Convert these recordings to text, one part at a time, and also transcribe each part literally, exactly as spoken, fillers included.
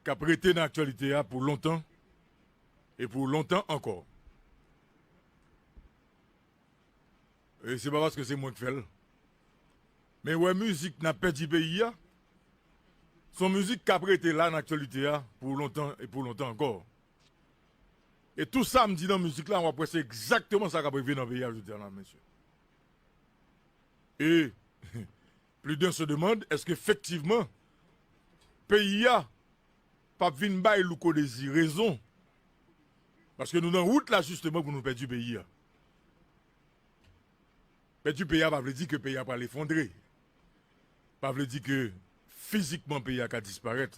k ap rete nan aktyalite a pou lontan, e pou lontan ankò. E se pa paske se mwen k fè l. Men wè mizik N ap pèdi peyi a, se yon mizik k ap rete la nan aktyalite a pou lontan e pou lontan ankò. E tou sa m di nan mizik la, w ap wè se egzakteman sa k ap rive nan peyi a jodi a la, mesye. E plus d'un se demande, èske efektivman peyi a p ap vin bay Louko Désir rezon? Paske nou nan wout la jisteman pou nou pèdi peyi a. Pèdi peyi a pa vle di ke peyi a pral efondre. Pa vle di ke fizikman peyi a ka disparèt.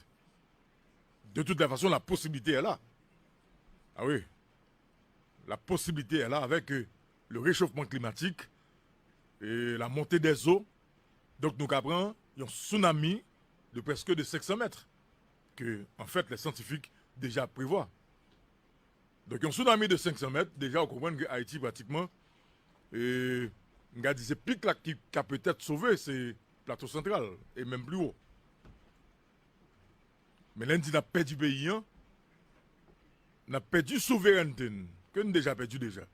De toutes les façons, la possibilité est là. Ah oui. La possibilité est là avec euh, le réchauffement climatique et la montée des eaux. Donk nou ka pran yon tsunami de presque de cinq cents mètres que, en fait, les scientifiques déjà prévoient. Donk yon tsunami de cinq cents mètres, déjà ou konprann ke Ayiti pratikman, e, m ka di se pik la ki ka petèt sove, se Plato Santral, e menm pli wo. Men lè n di n ap pèdi peyi an, n ap pèdi souverènte n, ke n deja pèdi deja.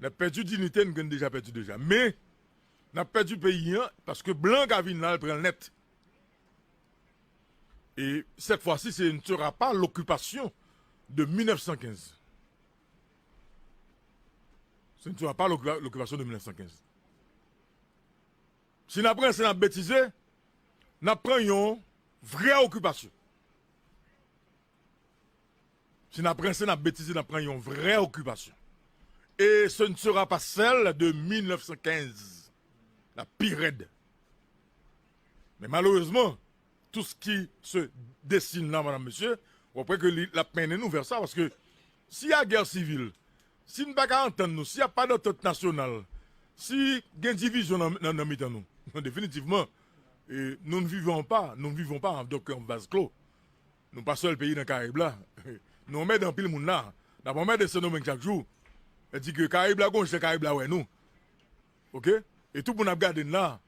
N ap pèdi diyite n, ke n deja pèdi deja. Men, n ap pèdi peyi an, paske blan ka vin la, l pran l nèt. Et cette fois-ci, ce ne sera pas l'occupation de mille neuf cent quinze. Ce ne sera pas l'occupa- l'occupation de mille neuf cent quinze. Si n ap ranse, n ap betize, n ap pran yon vrè okipasyon. Si n ap ranse, n ap betize, n ap pran yon vrè okipasyon. Et ce ne sera pas celle de mille neuf cent quinze. La pi rèd. Men malerezman, tout ce qui se dessine la, madame, monsieur, w ap wè ke li, l ap mennen nou vè sa, paske si y a guerre civile, si n pa ka antann nou, si y a pa dantant nasyonal, si gen divizyon nan, nan, nan mitan nou, definitivman, e, nous ne vivons pas, nous ne vivons pas donc en vase clos. Nou pa sèl peyi nan Karayib la. Nou anmède anpil moun la. N ap anmède Sendomeng chak jou. E di ke Karayib la gon jan Karayib la wè nou. Oke? E tout moun ap gade n la.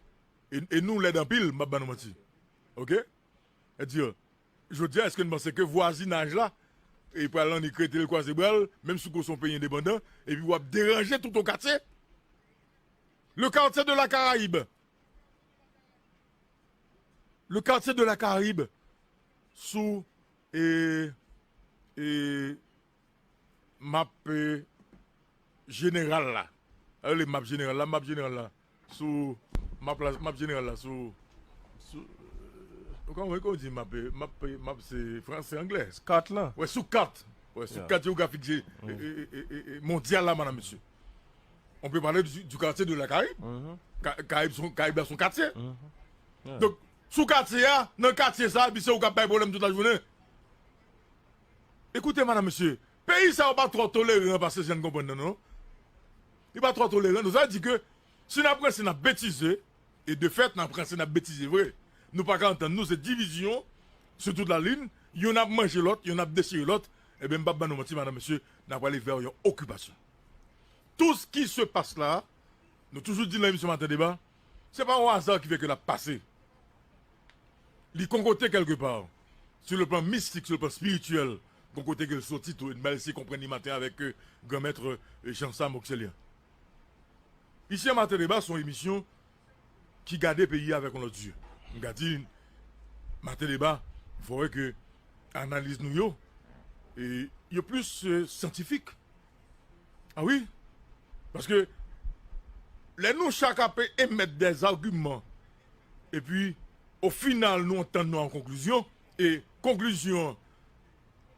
E, e nou lèd anpil, m p ap ban nou manti. Oke? E di, jodi a, èske n panse ke vwazinaj la, e pral annik rete l kwaze bra l, menm si w se yon peyi endepandan, epi w ap deranje tout yon katye? Le quartier de la Caraïbe. Le quartier de la Caraïbe sou e, e map e, jeneral la. Sa rele map jeneral la, map jeneral la. Sou map la, map jeneral la sou, sou e, kòman, kòman di map e, map e, map se fransè, anglè. Kat la. Wè, sou kat. Wè, sou kat jewografik je- e, e, e, e, e, mondyal la, madam, mesye. On peut parler du, du quartier de la Caraïbe. Ka- Karayib son- Karayib la son katye. Donk, sou katye a, nan katye sa, epi se ou k ap bay pwoblèm tout lajounen. Ekoute, madam, mesye, peyi sa yo pa twò toleran pase jan n konprann nan, non. Li pa twò toleran, non. Sa vle di ke si n ap ranse, n ap betize, e de fèt, n ap ranse, n ap betize vre. Nou pa ka antann nou, se divizyon sou tout lalin, yonn ap manje lòt, yonn ap dechire lòt, ebyen, m p ap ban nou manti, madam, mesye, n ap prale vè yon okipasyon. Tout ce qui se passe là, nou toujou di l nan emisyon Maten Deba, se pa yon aza ki fè ke l ap pase. Li gon kote kèlkepa, sur le plan mistik, sur le plan spirityèl, gon kote ke l soti tou, e n pral eseye konprann li maten avèk, euh, Granmèt, euh, Jean Sam Oxélien. Isi a Maten Deba se yon emisyon ki gade peyi a avèk yon lòt zye. M ka di, Maten Deba, fò wè ke analiz nou yo, e, yo plis, euh, syantifik. Ah wi. Paske lè nou chak ap emèt des arguments, epi, o final, nou antann nou a yon konklizyon, e konklizyon an,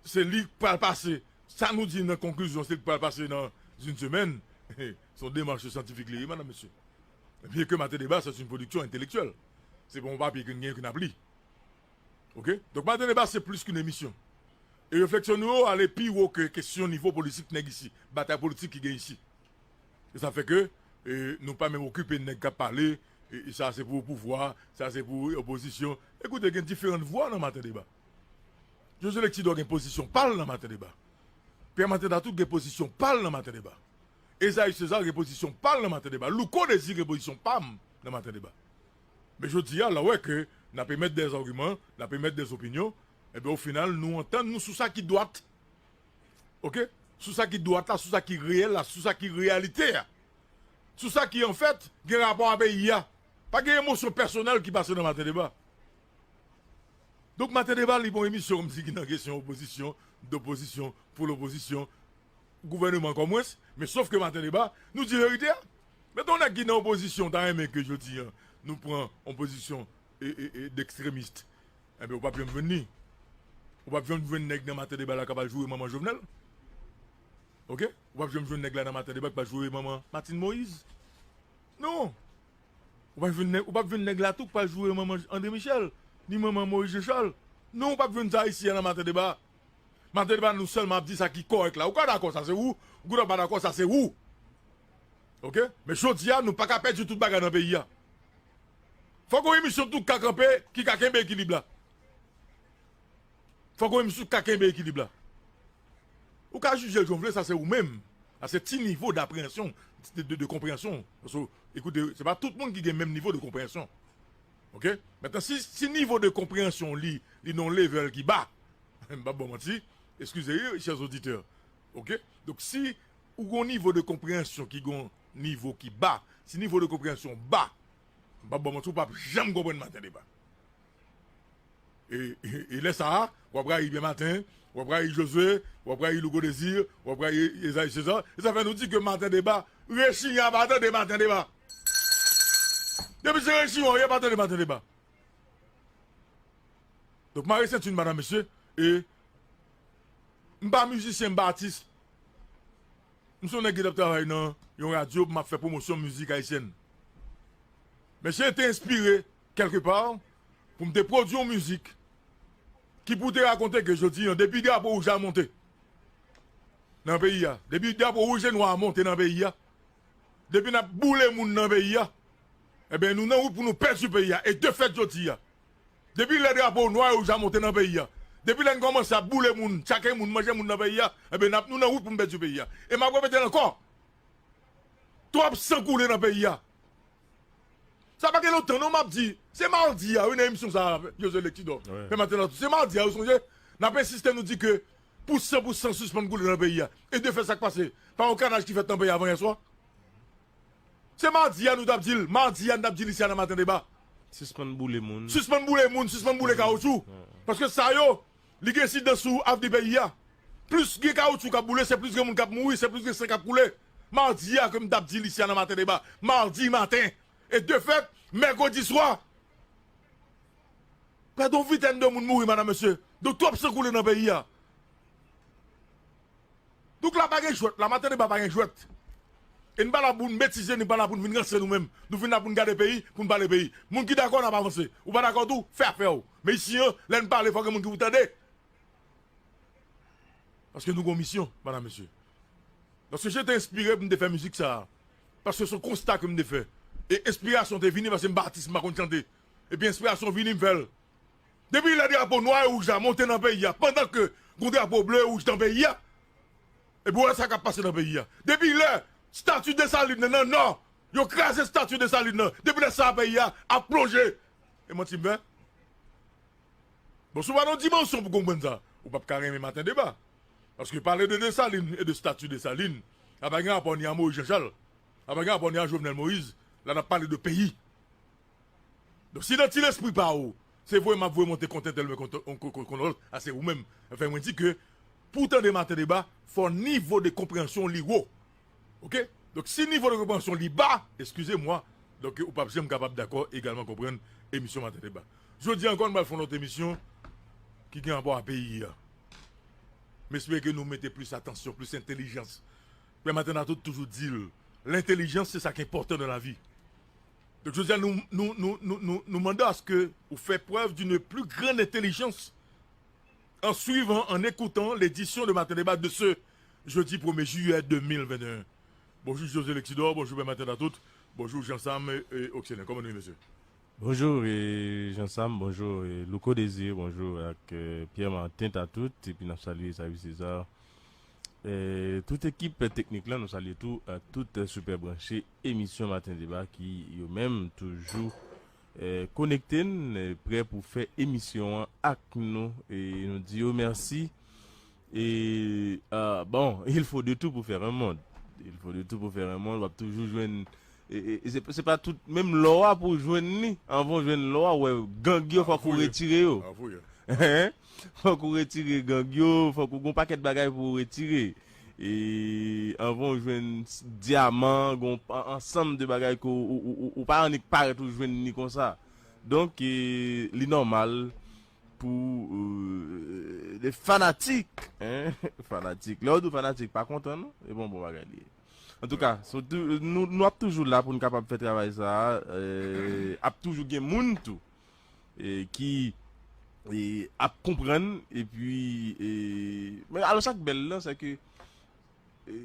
se li k pral pase, sa nou di nan konklizyon, se li k pral pase nan une semaine, se yon demach syantifik li ye, madam, mesye. Byen ke Maten Deba, se yon pwodiksyon entelektyèl. Se pa yon papye ke n gen, ke n ap li. Oke? Donk, Maten Deba, se plis ke yon emisyon. E refleksyon nou yo ale pi wo ke kesyon nivo politik nèg isi, batay politik ki gen isi. E sa fè ke, e, nou pa menm okipe nèg k ap pale, e, e sa se pou pouvwa, sa se pou opozisyon. Ekoute, gen diferan vwa nan Maten Deba. José Lectidor gen pozisyon pa l nan Maten Deba. Pierre Martin Datout gen pozisyon pa l nan Maten Deba. Esaü César gen pozisyon pa l nan Maten Deba. Louko Désir gen pozisyon pa m nan Maten Deba. Men jodi a, lè w wè ke n ap emèt des arguments, n ap emèt des opinions, Ebyen, o final, nou antann nou sou sa ki dwat. Oke? Sou sa ki dwat la, sou sa ki reyèl la, sou sa ki reyalite a. Sou sa ki, anfèt, gen rapò a peyi a. Pa gen emosyon pèsonèl ki pase nan Maten Deba. Donk, Maten Deba, li pa yon emisyon kòmsi ki nan kesyon opozisyon, dopozisyon, pou lopozisyon, gouvènman ankò mwens, men sof ke Maten Deba, nou di verite a. Men yon nèg ki nan opozisyon, ta renmen ke jodi a, nou pran yon pozisyon e, e, e, dekstremis. Ebyen, ou p ap janm jwenn li. Ou p ap janm jwenn nèg nan Maten Deba la k ap al joure manman Jovenel. Oke? Ou p ap janm jwenn nèg la nan Maten Deba k ap al joure manman Martine Moïse. Non. Ou p ap jwenn nèg, ou p ap jwenn nèg la tou k ap al joure manman André Michel, ni manman Moïse Jean Charles. Non, ou p ap jwenn sa isi a nan Maten Deba. Maten Deba, nou sèlman ap di sa ki kòrèk la. Ou ka dakò, sa se ou. Ou ka pa dakò, sa se ou. Oke? Men jodi a, nou pa ka pèdi tout bagay nan peyi a. Fòk yon emisyon tou ka kanpe, ki ka kenbe ekilib la. Fòk yon emisyon ka kenbe ekilib la. Ou ka jije l jan w vle, sa se ou menm. Sa se ti nivo dapreyansyon, de, de, de konpreyansyon. Paske, ekoute, se pa tout moun ki gen menm nivo de konpreyansyon. Oke? Mentnan, si, si nivo de konpreyansyon li, li nan yon level ki ba, m p ap ba w manti, eskize, wi, chè oditè. Oke? Donk, si ou gen yon nivo de konpreyansyon ki gen yon nivo ki ba, si nivo de konpreyansyon ba, m p ap ba w manti, ou p ap janm konprann Maten Deba. E, e, e lè sa a, w ap rayi Byen Maten, w ap rayi Jozwe, w ap rayi Louko Dezi, w ap rayi Ezayi Seza. E sa fè nou di ke Maten Deba, rechigna pa tande Maten Deba. Depi se rechigna w ye, pa tande Maten Deba. Donk, mare senti n, madam, mesye, e m pa mizisyen, m pa atis. M se yon nèg ki t ap travay nan yon radyo pou m ap fè pwomosyon mizik ayisyèn. Men se te enspire, kèlkepa, pou m te pwodui yon mizik ki pou te rakonte ke jodi a, depi drapo wouj la monte nan peyi a, depi drapo wouj e nwa a monte nan peyi a, depi n ap boule moun nan peyi a, ebyen, nou nan wout pou nou pèdi peyi a. E de fèt, jodi a, depi lè drapo nwa e wouj la monte nan peyi a, depi lè n kòmanse ap boule moun, tchake moun, manje moun nan peyi a, ebyen, n ap, nou nan wout pou n pèdi peyi a. E m ap repete l ankò, twòp san koule nan peyi a. Sa pa gen lontan, non, m ap di, se madi a, wi, nan emisyon sa a, Jozwe Lèktidò. Wi. Men maten an tou, se madi a, ou sonje? N ap ensiste, nou di ke pou san pou san sispann koule nan peyi a. E de fèt, sa k pase? Pa yon kanaj ki fèt nan peyi a avan yè swa? Se madi a nou t ap di l, madi a nou t ap di l isi a nan Maten Deba. Sispann boule moun. Sispann boule moun, sispann boule kawoutchou. Paske sa yo, li gen ensidans sou avni peyi a. Plis gen kawoutchou k ap boule, se plis gen moun k ap mouri, se plis gen san k ap koule. Madi a ke m t ap di l isi a nan Maten Deba. Madi maten. E de fèt, mèkredi swa, prè de yon vintèn de moun mouri, madam, mesye. Donk, twòp san koule nan peyi a. Donk, la pa gen jwèt, la Maten Deba pa gen jwèt. E n pa la pou n betize, n pa la pou n vin ranse nou menm. Nou vin la pou n gade peyi, pou n pale peyi. Moun ki dakò, n ap avanse. Ou pa dakò tou, fè afè w. Men isi a, lè n pale, fòk gen moun ki pou tande. Paske nou gen yon misyon, madam, mesye. Paske je te enspire pou m te fè mizik sa a. Paske se yon konsta ke m te fè. E enspirasyon te vini paske m pa atis, m pa konn chante. Epi enspirasyon vini, m fè l. Depi lè drapo nwa e wouj la monte nan peyi a, pandan ke gon drapo ble e wouj nan peyi a, epi w wè sa k ap pase nan peyi a. Depi lè estati Desalin nan nan Nò, yo kraze estati Desalin nan, depi lè sa a peyi a ap plonje. E manti m fè? Bon, si w pa nan dimansyon pou konprann sa, ou p ap ka renmen Maten Deba. Paske pale de Desalin e de estati Desalin, sa pa gen rapò ni a Moïse Jean Charles, sa pa gen rapò ni a Jovenel Moïse, la n ap pale de peyi. Donk, si nan ti lespri pa ou, se voye m ap voye monte kont entèl, men kont, kont, kont, kont lòt, a se ou menm. Anfen, mwen di ke, pou w tande Maten Deba, fò nivo de konpreyansyon li wo. Oke? Donk, si nivo de konpreyansyon li ba, eskize mwa, donk, ou p ap janm kapab dakò egalman konprann emisyon Maten Deba. Jodi a ankò, nou pral fè yon lòt emisyon ki gen rapò a peyi a. M espere ke nou mete plis atansyon, plis entèlijans. Pè Maten Deba toujou di l, lentèlijans, se sa ki enpòtan nan lavi. Donk, jodi a, nou, nou, nou, nou, nou, nou mande aske ou fè prèv d'une plus grande intelligence en suivant, en écoutant l'édition de Matin Débat de ce jeudi premier juillet deux mille vingt et un. Bonjou, José Lexidor, bonjou, Pè Maten Deba tout, bonjou, Jean Sam e, e Oksène. Kòman nou ye, mesye? Bonjou, e, Jean Sam, bonjou, e, Louko Désir, bonjou, ak, e, Pierre Martin Tatout, epi n ap salye Xavier César. E, tout ekip teknik la, nou salye tou, ak tout, e, sipè branche emisyon Maten Deba ki, yo menm, toujou, eh, konekte n, eh, prè pou fè emisyon an ak nou. E nou di yo mèsi. E, ah, bon, il faut de tout pour faire un monde. Il faut de tout pour faire un monde. W ap toujou jwenn. E, e, e se, se pa tout, menm lò a pou w jwenn li, anvan w jwenn lò a, w wè, gang yo, fòk ou retire yo. Hein? Fòk ou retire gang yo, fòk ou gon pakèt bagay pou w retire. E anvan w jwenn s- dyaman, gon an- ansanm de bagay ke w, ou, ou, ou, ou pa annik parèt ou jwenn li konsa. Donk, e, li nòmal pou, euh, de fanatik, hein? Fanatik. Lè w di w fanatik, pa kontan, non? E bon, bon bagay li ye. Antouka, nou, nou ap toujou la pou n kapab fè travay sa a, euh, ap toujou gen moun tou, e, ki, e, ap konprann, epi, e, men alò sa k bèl lan, se ke, e,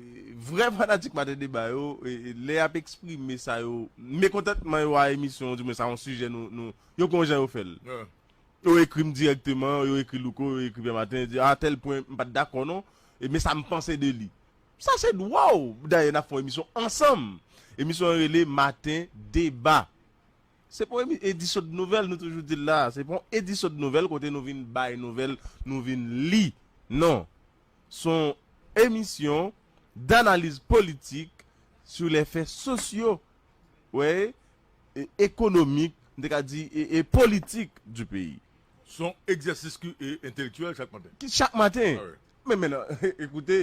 vrè fanatik Maten Deba yo, e, e, lè y ap eksprime sa yo, mekontantman yo a emisyon, di mwen sa yon sijè nou, nou, yo gon jan yo fè l. Yo ekri m dirèkteman, yo ekri Louko, yo ekri Pè Maten, yo di, a tèl pwen, m pa t dakò non, e, men sa m panse de li. Sa se dwa w. Dayè, n ap fè yon emisyon ansanm. Emisyon an rele Maten Deba. Se pa yon emi- edisyon de nouvèl, nou toujou di l la. Se pa yon edisyon de nouvèl kote nou vin bay nouvèl, nou vin li. Non. Se yon emisyon d'analyse politique sur les faits sociaux, ouais, et économiques, m te ka di, e, e politik du pays. Se yon egzèsis ki, e, entelektyèl chak maten. Ki chak maten. Ah ouais. Men, men, non, ekoute,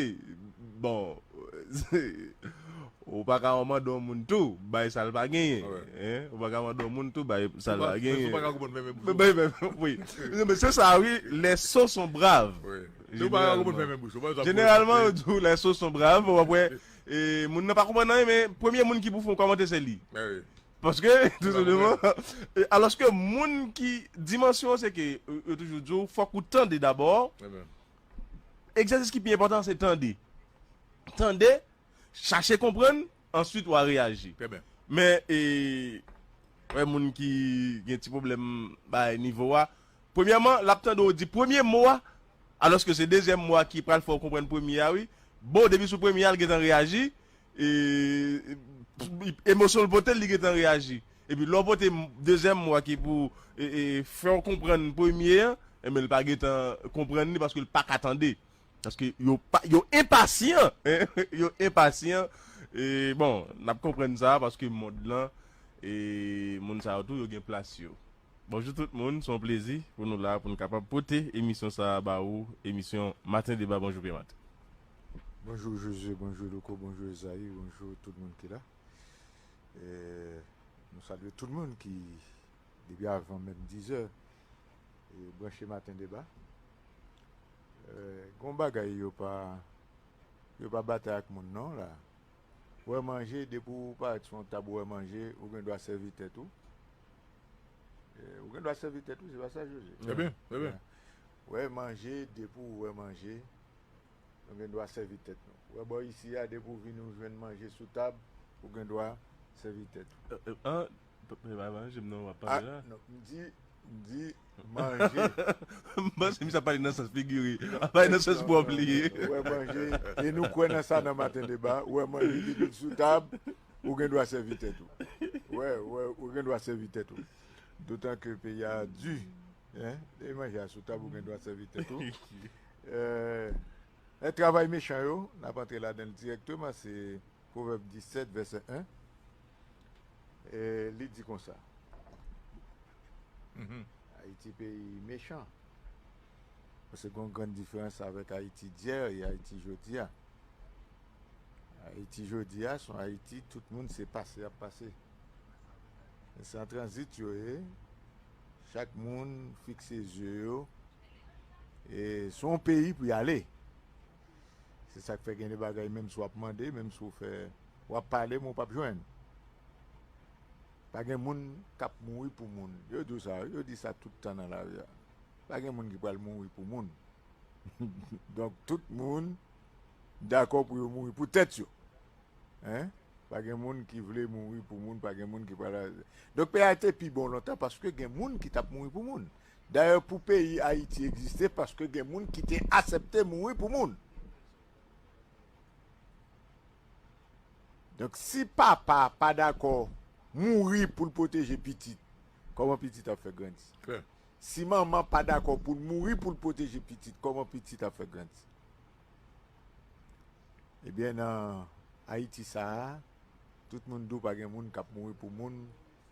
bon, ou pa ka mande yon moun tou, bay sa l pa genyen. Ah ouais. Hein? Ou pa ka mande yon moun tou, bay sa l pa genyen. Ou pa ka konprann fèmen bouch ou. Bay, bay, wi. Non, men se sa, wi, les sots sont braves. Wi. Si ou pa ka konprann fèmen bouch ou, pa sa pou. Jeneralman, yo di w les sots sont braves, w ap wè, e, moun nan pa konprann anyen, men premye moun ki pou fè yon kòmantè, se li. Mè wi. Paske, tou senpleman, e, alòske moun ki, dimansyon an se ke, e, yo toujou di w, fòk ou tande dabò. Egzèsis ki pi enpòtan, se tande. Tande, chache konprann, answit w a reyaji. Men, e, wè moun ki gen ti pwoblèm bay nivo a, premyèman, l ap tande w di premye mo a, alòske se dezyèm mo a ki pral fè w konprann premye a, wi. Bon, depi sou premye a, l gentan reyaji, e, emosyon l pote l, li gentan reyaji. Epi lè w pote m- dezyèm mo a ki pou, e, e, fè w konprann premye an, enben, l pa gentan konprann li paske l pa ka tande. Paske yo pa, yo enpasyan, yo enpasyan. E, bon, n ap konprann sa paske mond lan, e, moun sa yo tou, yo gen plas yo. Bonjou tout moun, se yon plezi pou nou la, pou nou kapab pote emisyon sa a ba ou, emisyon Maten Deba. Bonjou, Pè Maten. Bonjou, Josué, bonjou, Louko, bonjou, Ezayi, bonjou, tout moun ki la. E, nou salye tout moun ki, depi avan menm dizè, e, branche Maten Deba. E, gon bagay yo pa, yo pa batay ak moun non la. Wè manje, depi w parèt sou yon tab, wè manje, ou gen dwa sèvi tèt ou. E, ou gen dwa sèvi tèt ou, se pa sa, Josué? Trè byen, trè byen. Wè manje, depi w wè manje, nou gen dwa sèvi tèt nou. Wè bò isi a, depi w vini, w jwenn manje sou tab, ou gen dwa sèvi tèt ou. E, e, an, p- p- pa manje m non, w ap pale la. Non, m di, m di manje. M panse misye ap pale nan sans figire. Ap pale nan sans pwòp li ye. Wè manje, e nou kwè nan sa nan Maten Deba, wè manje depi l sou tab, ou gen dwa sèvi tèt ou. Wè, wè, ou gen dwa sèvi tèt ou. Dotan ke peyi a di, hein, e manje a sou tab, ou gen dwa sèvi tèt ou. E, e travay mechan yo, n ap antre ladan l dirèkteman, se Pwovèb disèt, vèsè en, e li di konsa, Ayiti peyi mechan. Paske gen yon grann diferans avèk Ayiti dyè e Ayiti jodi a. Ayiti jodi a, se yon Ayiti, tout moun se pase y ap pase. Se an tranzit yo ye. Chak moun fikse zye yo, e se yon peyi pou y ale. Se sa k fè gen de bagay, menm si w ap mande, menm si w fè, w ap pale, men w p ap jwenn. Pa gen moun k ap mouri pou moun. Yo di w sa, yo di sa tout tan nan lari a. Pa gen moun ki pral mouri pou moun. Donk, tout moun dakò pou yo mouri pou tèt yo. Hein? Pa gen moun ki vle mouri pou moun, pa gen moun ki pral. Donk, peyi a te pi bon lontan paske gen moun ki t ap mouri pou moun. Dayè, pou peyi Ayiti egziste, paske gen moun ki te aksepte mouri pou moun. Donk, si papa pa dakò mouri pou l pwoteje pitit, Kòman pitit ap fè grandi? Klè. Si manman pa dakò pou l mouri pou l pwoteje pitit, kòman pitit ap fè grandi? Ebyen, nan Ayiti sa a, tout moun di w pa gen moun k ap mouri pou moun,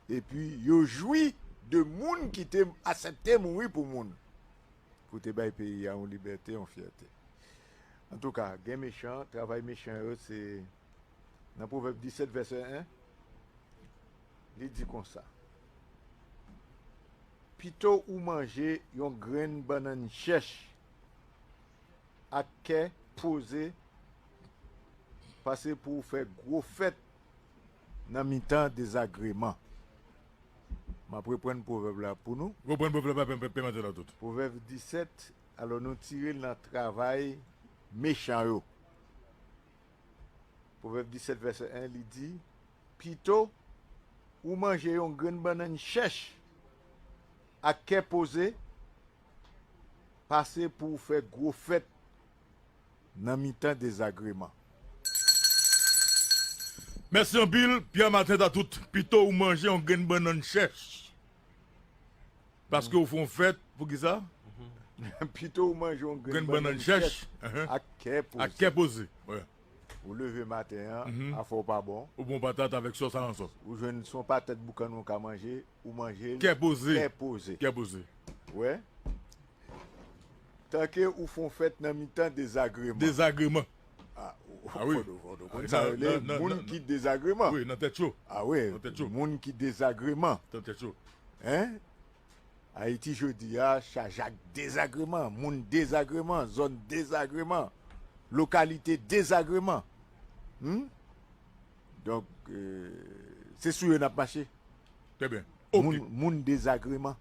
epi yo jwi de moun ki te aksepte mouri pou moun, pou te bay peyi a yon libète, yon fyète. Antouka, gen mechan, travay mechan yo, se nan Pwovèb disèt, vèsè en, li di konsa, pito ou manje yon grenn bannann chèch ak kè poze, pase pou w fè gwo fèt nan mitan dezagreman. M ap reprann pwovèb la pou nou. Reprann pwovèb la, pè, pè, pè Maten la tout. Pwovèb disèt, alò nou tire l nan travay mechan yo. Pwovèb disèt, vèsè en, li di, pito ou manje yon grenn bannann chèch ak kè poze, pase pou w fè gwo fèt nan mitan dezagreman. Mèsi anpil, Pè Maten ta tout. Pito ou manje yon grenn bannann chèch. Paske ou fè yon fèt, poukisa? Pito ou manje yon grenn bannann chèch ak kè poze. Ak kè poze, wi. Ou leve maten an, afè w pa bon. Ou bon patat avèk sòs aransò. Ou jwenn se yon patat boukann ou ka manje, ou manje l kè poze. Kè poze. Kè poze. Wè. Tanke ou fè yon fèt nan mitan dezagreman. Dezagreman. Ah, ah wi. Fò nou, fò nou konn sa yo rele moun ki dezagreman. Wi, nan tèt yo. Ah wi, moun ki dezagreman. Nan tèt yo. Hein? Ayiti jodi a chaje ak dezagreman, moun dezagreman, zòn dezagreman, lokalite dezagreman. Hmm? Donk, euh, se sou yo n ap mache. Trè byen. Ok. Moun, moun dezagreman.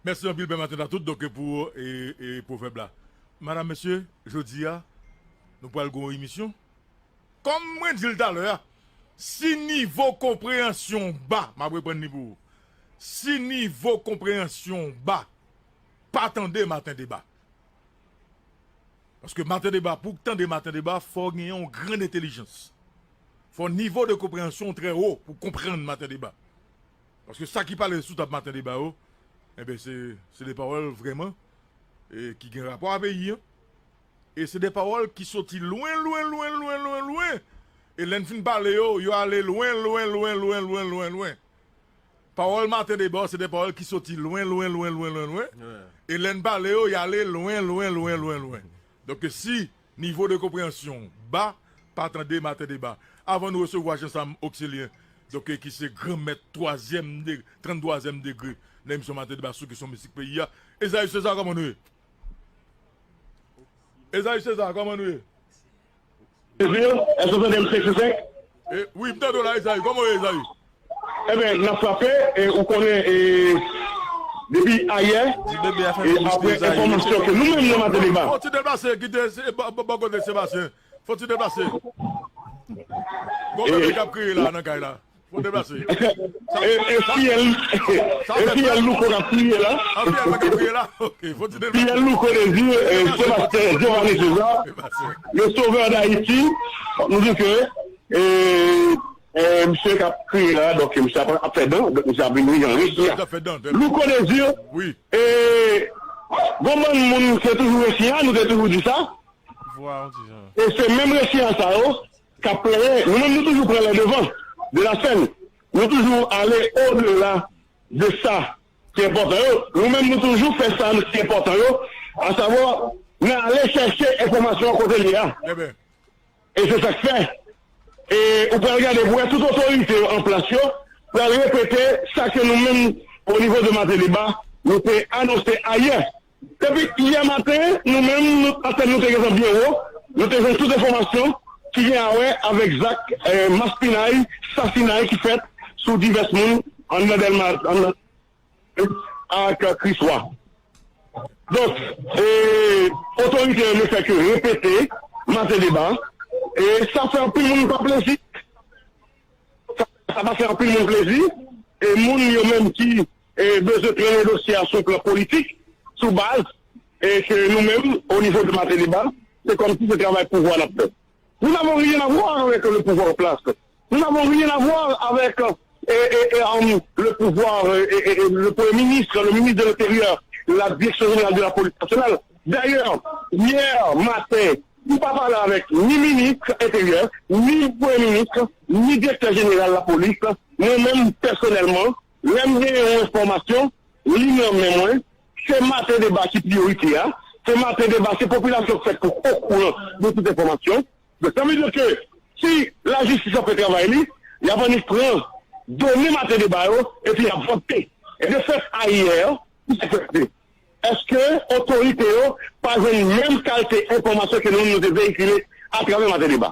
Mèsi anpil, Pè Maten a tout, donk, pou, e, e, pwovèb la. Madam, mesye, jodi a, nou pral gen yon emisyon. Kòm mwen di l talè a, si nivo konpreyansyon w ba, m ap reprann li pou ou. Si nivo konpreyansyon w ba, pa tande Maten Deba. Paske Maten Deba, pou w tande Maten Deba, fò w gen yon grann entèlijans. Fò nivo de konpreyansyon w trè wo pou w konprann Maten Deba. Paske sa ki pale sou tab Maten Deba yo, enben, se, se de pawòl vrèman, e, ki gen rapò a peyi an. E se de pawòl ki soti lwen, lwen, lwen, lwen, lwen, lwen. E lè n fin pale yo, yo ale lwen, lwen, lwen, lwen, lwen, lwen, lwen. Pawòl Maten Deba, se de pawòl ki soti lwen, lwen, lwen, lwen, lwen, lwen. E lè n pale yo, y ale lwen, lwen, lwen, lwen, lwen. Donk, si nivo de konpreyansyon w ba, pa tande Maten Deba. Avan nou resevwa Jean Sam Oxilien, donk, ki se granmèt twazyèm de, tranntwazyèm degre nan emisyon Maten Deba sou kesyon mistik peyi a. Ezayi César, kòman nou ye? Ezayi César, kòman nou ye? Ezil, èske w tande m senk sou senk? E, wi, m tande w la, Ezayi. Kòman w ye, Ezayi? Enben, n ap frape, e, ou konnen, e, depi ayè, e, apre enfòmasyon ke nou menm nan Maten Deba. Fò ti deplase, kite, se, bò, bò, bò kote Sebastyen. Fò ti deplase. Gon bebe k ap kriye la, nan kay la. Fò deplase. E, e fiyèl, e fiyèl Louko k ap kriye la. A, fiyèl mwen k ap kriye la. Ok, fò ti deplase. Fiyèl Louko Désir, e, Sébastien Giovanni César, le sauveur d'Haïti, nou di ke, e, e, misye k ap kriye la, donk misye ap, ap fè dan, donk misye ap vin ri an resi a. Louko Désir, e, gon bann moun se toujou resi a, nou te toujou di sa. E se menm resi a sa yo k ap plenyen. Nou menm, nou toujou pran lè devan de la sèn. Nou toujou ale odela de sa ki enpòtan yo. Nou menm, nou toujou fè sa ki enpòtan yo, asavwa, n ale chèche enfòmasyon an kote l ye a. E se sa k fè, e ou pral gade pou wè tout otorite yo an plas yo pral repete sa ke nou menm, o nivo de Maten Deba, nou te anonse ayè. Depi yè maten, nou menm, nou, antèn nou te gentan byen wo, nou te jwenn tout enfòmasyon ki gen a wè avèk zak, e, maspinay, sasinay ki fèt sou divès moun anndan Dèlma, anndan ak Kriswa. Donk, e, otorite yo ne fè ke repete Maten Deba, e sa fè anpil moun pa plezi. Sa, sa pa fè anpil moun plezi, e moun yo menm ki, e, bezwen trennen dosye a sou plan politik, sou baz, e ke nou menm, o nivo de Maten Deba, se kòmsi se travay pouvwa n ap fè. Nous n'avons rien à voir avec le pouvoir en place. Nous n'avons rien à voir avec, euh, e, e, e, um, le pouvoir, e, e, e, le premye minis, le minis de l'Intérieur, la Direction Générale de la Police Nationale. Dayè, yè maten, m pa pale avèk ni minis enteryè, ni premye minis, ni direktè jeneral lapolis. Mwen menm, pèsonèlman, lè m gen yon enfòmasyon, li nan men mwen, se Maten Deba ki priyorite a. Se Maten Deba, se popilasyon k fèt pou okouran de tout enfòmasyon. Donk, sa vle di ke si lajistis ap fè travay li, y ap annik pran done Maten Deba yo, epi y ap vante. E de fèt, ayè, ki se k fèt? Èske otorite yo pa jwenn menm kalite enfòmasyon ke nou, nou te veyikile atravè Maten Deba?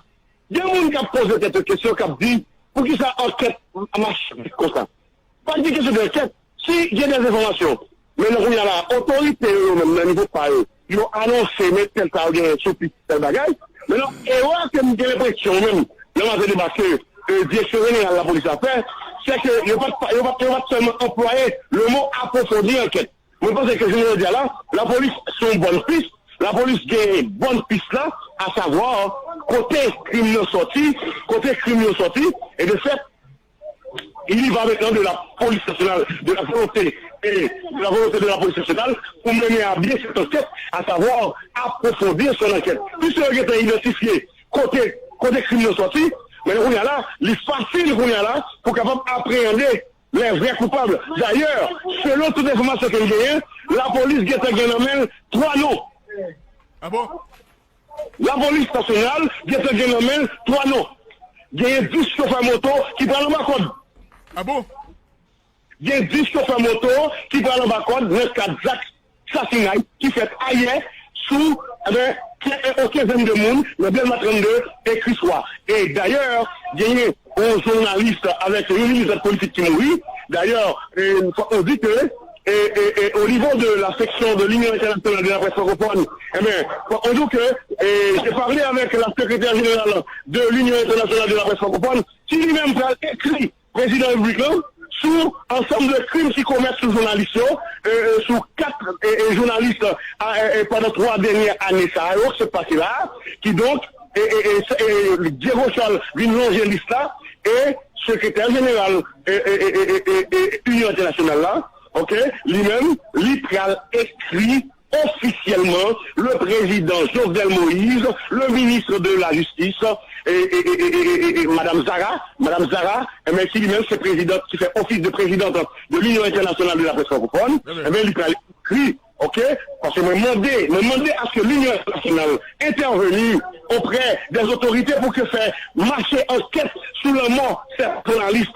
Gen moun k ap poze tèt yo kesyon, k ap di, poukisa ankèt mache vit konsa? Pa gen kesyon de ankèt. Si gen de enfòmasyon, men nan kounye a la, otorite yo, yo menm nan nivo pa yo, yo anonse, men tèl sa yo genyen sou pis, tèl bagay. Men non, erè ke m gen lenpresyon menm, nan Maten Deba ke, e, direksyon jeneral lapolis la fè, se ke yo pa t, yo pa t, yo pa t sèlman anplwaye le mo apwofondi ankèt. Mwen panse ke jounen jodi a la, lapolis se yon bòn pis. Lapolis gen bòn pis la, asavwa kote krim nan sòti, kote krim yo sòti, e de fèt, il y va maintenant de la police nationale, de la volonté, et de la volonté de la police nationale pour mener à bien cette enquête, à savoir approfondir son enquête. Puisque yo gentan idantifye kote, kote krim nan sòti, men kounye a la, li fasil kounye a la pou kapab apreyande les vrais coupables. Dayè, selon tout enfòmasyon ke m genyen, lapolis gentan gen nan men l twa non. Ah bon? Lapolis nasyonal gentan gen nan men l twa non. Genyen dis chofè moto ki pral anba kòd. Ah bon? Gen dis chofè moto ki pral anba kòd nan kad zak sasinay ki fèt ayè sou, enben, ke-, e, on kenzèn de moun nan Dèlma trannde e Kriswa. E dayè, genyen yon jounalis avèk yon militan politik ki mouri. Dayè, e, fòk nou di ke, e, e, e, au niveau de la section de l'Union internationale de la presse francophone, enben, fòk nou di ke, e, j'ai parlé avec la secrétaire générale de l'Union internationale de la presse francophone, ki li menm pral ekri prezidan repiblik lan sou ansanm de krim ki komèt sou jounalis yo, e, e, sou kat, e, e, jounalis, a, e, e, pandan twa dènye ane sa yo, se pase la, kidonk, e, e, e, e, Diego Charles vin lonje lis la, e sekretè jeneral, e, e, Inyon Entènasyonal la, oke, li menm, li pral ekri ofisyèlman, le président Jovenel Moïse, le ministre de la Justice, e, e, e, e, e, e, e, Madame Zara, Madame Zara, enben, ki li menm se prezidant, ki fè ofis de prezidant de l'Union Internationale de la Presse Francophone, enben, li pral ekri, oke? Paske mwen mande, mwen mande à ce que l'Union Internationale intervenu auprès des autorités pour que fè mache ankèt sou lanmò sèt jounalis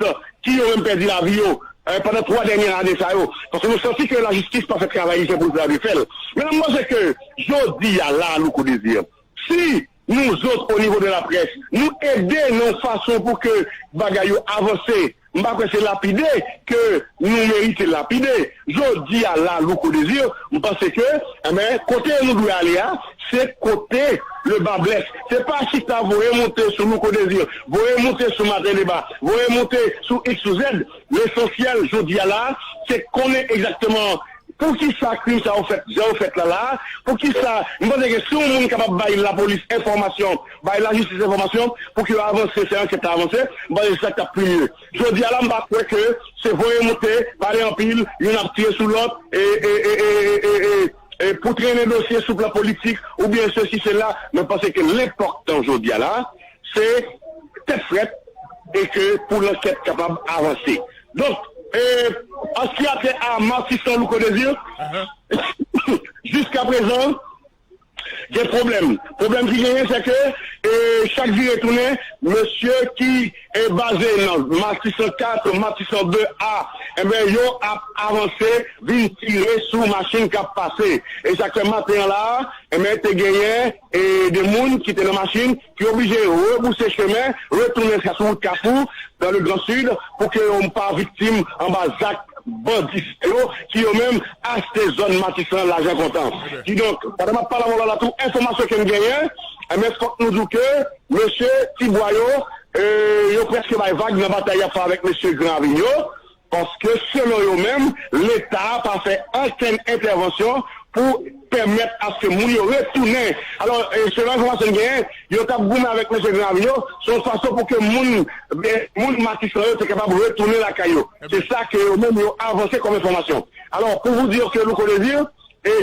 ki yo menm pèdi lavi yo, eh, pandan twa dènye ane sa yo. Paske nou santi ke lajistis pa fè travay li se pou l travay fè l. Men m panse ke jodi a la, Louko Désir, si nou zòt, o nivo de laprès, nou ede nan yon fason pou ke bagay yo avanse, m pa kwè se lapide ke nou merite lapide. Jodi a la, Louko Désir, m panse ke, enben, kote nou dwe ale a, se kote le bas blesse. Se pa chita voye monte sou Louko Désir, voye monte sou Maten Deba, voye monte sou X, sou Z. Lesansyèl, jodi a la, se konnen egzakteman poukisa krim sa yo fèt, jan yo fèt la la, poukisa, m panse ke si yon moun kapab bay lapolis enfòmasyon, bay lajistis enfòmasyon, pou ke yo avanse, fè ankèt la avanse, m panse se sa k t ap pi mye. Jodi a la, m pa kwè ke se voye monte, pale anpil, youn ap tire sou lòt, e, e, e, e, e, e, pou trennen dosye sou plan politik, oubyen sesi, sela, mwen panse ke lenpòtan jodi a la, se tèt frèt e ke pou lankèt kapab avanse. Donk, e, an ce qui a trait à Martissant Louko Désir, jiskaprezan, gen pwoblèm. Pwoblèm ki genyen, se ke, e, chak vire tounen, mesye ki, e, baze nan Martissant kat, Martissant de A, enben, yo ap avanse, vin tire sou machin k ap pase. E sa k fè maten an la, enben, te genyen, e, de moun ki te nan machin, ki oblije rebouse chemen, retounen sou wout Kafou, dans le Grand Sud, pou ke yo pa viktim anba zak bandi sa yo, ki yo menm achte zòn Matisan lajan kontan. Kidonk, pandan m ap pale avè w la, la tou, enfòmasyon ke m genyen, enben, fòk nou di w ke mesye Tibwa yo, e, yo prèske bay vag nan batay y ap fè avèk mesye Gran Ravin yo, paske selon yo menm, Leta pa fè okenn entèvansyon pou pèmèt aske moun yo retounen. Alò, e, selon enfòmasyon n genyen, yo t ap goumen avèk mesye Gran Ravin yo, se yon fason pou ke moun, e, moun Matisan yo te kapab retounen lakay yo. Se sa ke yo menm yo avanse kòm enfòmasyon. Alò, pou vous dire que Louko Désir, e,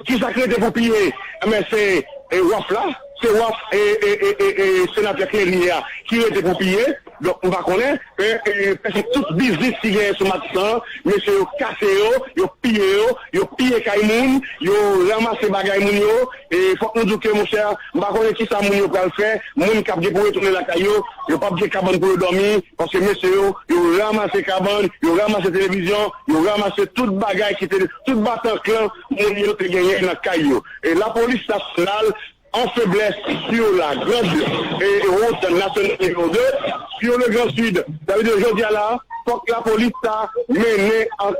kisa k rete pou piye? Enben, se, e, waf la, se waf, e, e, e, e, e, senatè Cléry a ki rete pou piye. Donk, m pa konnen, e, e, prèske tout biznis ki genyen sou Matisan an, mesye yo kase yo, yo piye yo, yo piye kay moun, yo ranmase bagay moun yo. E fòk nou di w ke, monchè, m pa konnen kisa moun yo pral fè, moun k ap gen pou retounen lakay yo, yo p ap gen kabann pou yo dòmi, paske mesye yo, yo ranmase kabann, yo ranmase televizyon, yo ranmase tout bagay ki te, tout batanklan moun yo te genyen nan kay yo. E lapolis nasyonal an feblès sur la grande, e, route nationale numéro deux, sur le Grand Sud. Sa vle di, jodi a la, fòk lapolis ta mennen an,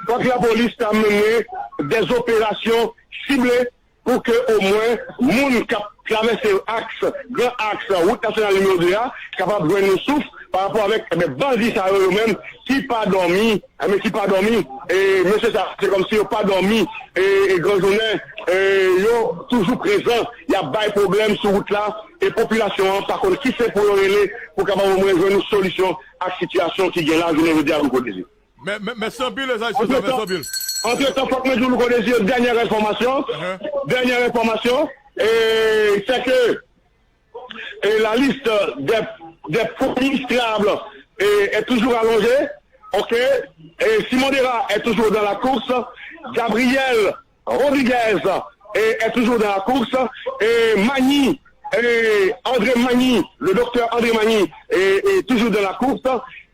fòk lapolis ta mennen des opérations ciblées pou ke omwen moun k ap travèse aks, gran aks, wout nasyonal nimewo de a, kapab jwenn yon souf pa rapò avèk, enben, bandi sa yo, yo menm, ki pa dòmi, enben, ki pa dòmi. E mesye sa, se kòmsi yo pa dòmi, e, e gran jounen, e, yo toujou prezan, y ap bay pwoblèm sou wout la, e popilasyon an pa konn ki sen pou yo rele pou kapab omwen jwenn yon solisyon ak sitiyasyon ki gen la jounen jodi a, Louko Désir. Mè-, mè-, mèsi anpil, Esayi Sezan, mèsi anpil. Antretan, fòk mwen di w, Louko Désir, dènyè enfòmasyon, dènyè enfòmasyon, e, c'est que, e, la liste des, des premiers ministrables, e, est toujours allongée, ok? E, Simon Dera est toujours dans la course, Gabriel Rodriguez, e, est toujours dans la course, e, Magny, e, André Magny, le docteur André Magny, e, est toujours dans la course,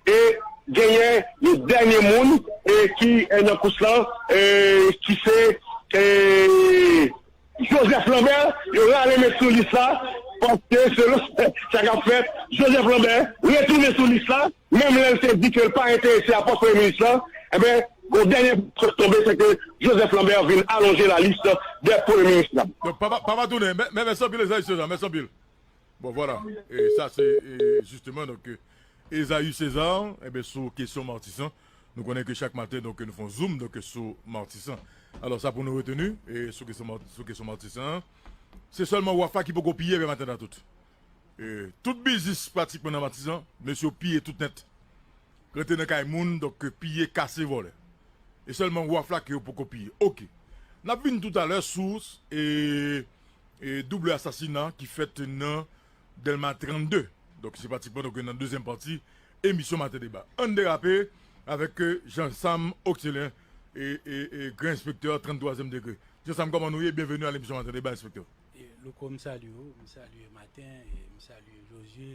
e genyen yon dènye moun, e, ki, e, nan kous lan, e, ki se, e, Joseph Lambert, yo rale met sou lis la, paske selon sa k ap fèt, Joseph Lambert retounen sou lis la, menm lè l te di ke l pa enterese a pòs premye minis lan, enben, gon dènye pòs k tonbe, se ke Joseph Lambert vin alonje la liste des premiers ministres. Donk, pa, pa, pa tounen, men, men, men, sanpil, Esayi Sezan, men, sanpil. Bon, vwala. E sa, se, e, jisteman, donk, e, Esayi Sezan, enben, sou kesyon Matisan, nou konnen ke chak maten, donk, nou fè yon zoom, donk, sou Matisan. Alò, sa pou nou reteni, e, sou kesyon Mat-, sou kesyon Matisan an, se sèlman waf la ki poko piye, enben, maten nan tout. E, tout biznis, pratikman, nan Matisan, mesye yo piye tout nèt. Rete nan kay moun, donk, piye, kase, vòlè. E sèlman waf la ke yo poko piye. Oke. N ap vin toutalè sou, e, e, double asasina ki fèt nan Dèlma trannde. Donk, se pratikman, donk, nan dezyèm pati emisyon Maten Deba. Ann derape avèk, e, Jean Sam Oxcellin, e, e, e, gran enspektè tranntwazyèm degre. Jean Sam, kòman nou ye? Byenveni a lemisyon Maten Deba, enspektè. E, Louko, m salye w, m salye Maten, e m salye Josué,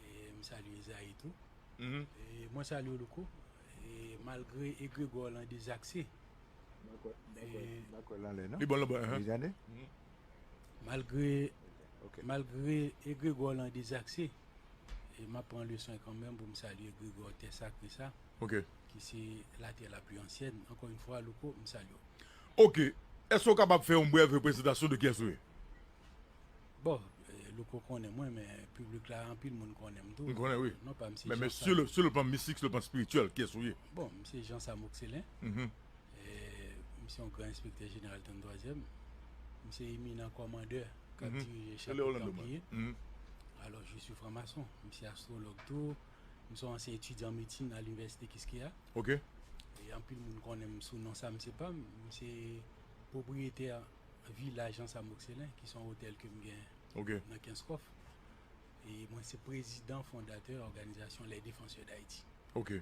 e m salye Esayi tou. Mhm. E mwen salye w, Louko. E malgre egregò w lan dezakse, dakò, dakò, e, dakò, l anlè, non? Li bon, li bon, hein. Li gade? Mhm. Malgre, ok, malgre egregò w lan dezakse, e m ap pran leson kanmenm pou m salye egregò tè sakre sa, ok, ki se la terre la plus ancienne. Ankò yon fwa, Louko, m salye w. Ok. Èske w kapab fè yon brèv prezantasyon de kiyès ou ye? Bon, e, Louko konnen mwen, men piblik la, anpil moun konnen m tou. M konnen, wi. Non pa m se... Men, men Jean Sam. Sur le, sur le plan mistik, sur le plan spirituel, kiyès ou ye? Bon, m se Jean Sam Oxcellin. Mhm. E, m se yon gran enspektè jeneral tranntwazyèm. M se eminan kòmandè k ap, mhm, dirije chapit Tanpliye. Mhm. Alò, je suis franc-maçon. M se astwològ tou. M se yon ansyen etidyan medsin a Linivèsite Kiskeya. Ok. E anpil moun konnen m sou non Sam Sepa. M se pwopriyetè Villa Jean Sam Oxcellin, ki se yon otèl ke m gen, ok, nan Kenskòf. E mwen se prezidan fondatè òganizasyon Les Défenseurs d'Haïti. Ok.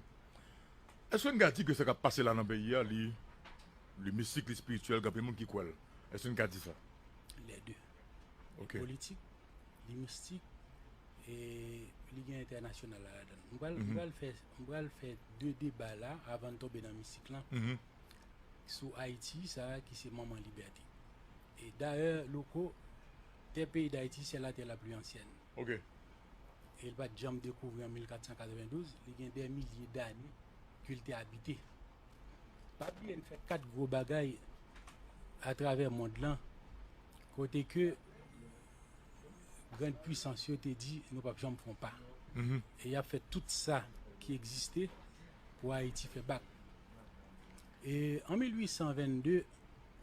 Èske n ka di ke sa k ap pase la nan peyi a, li, li mistik, li espirityèl, gen anpil moun ki kwè l? Èske n ka di sa? Les deux. Ok. Li politik, li mistik, e li gen entènasyonal la ladan l. M pral, m, mhm, pral fè, m pral fè de deba la avan n tonbe nan mistik lan. Mhm. Sou Ayiti, sa ki se manman libète. E dayè, Louko, tè peyi Dayiti, c'est la terre la plus ancienne. Ok. E l pa t janm dekouvri an mil kat san katrevendouz, li gen dè milye dane ke l te abite. Pa bliye, n fè kat gwo bagay atravè mond lan, kote ke grann pwisans yo te di, nou p ap janm fè yon pa. Mhm. E y ap fè tout sa ki egziste pou Ayiti fè bak. E an mil uit san vennde,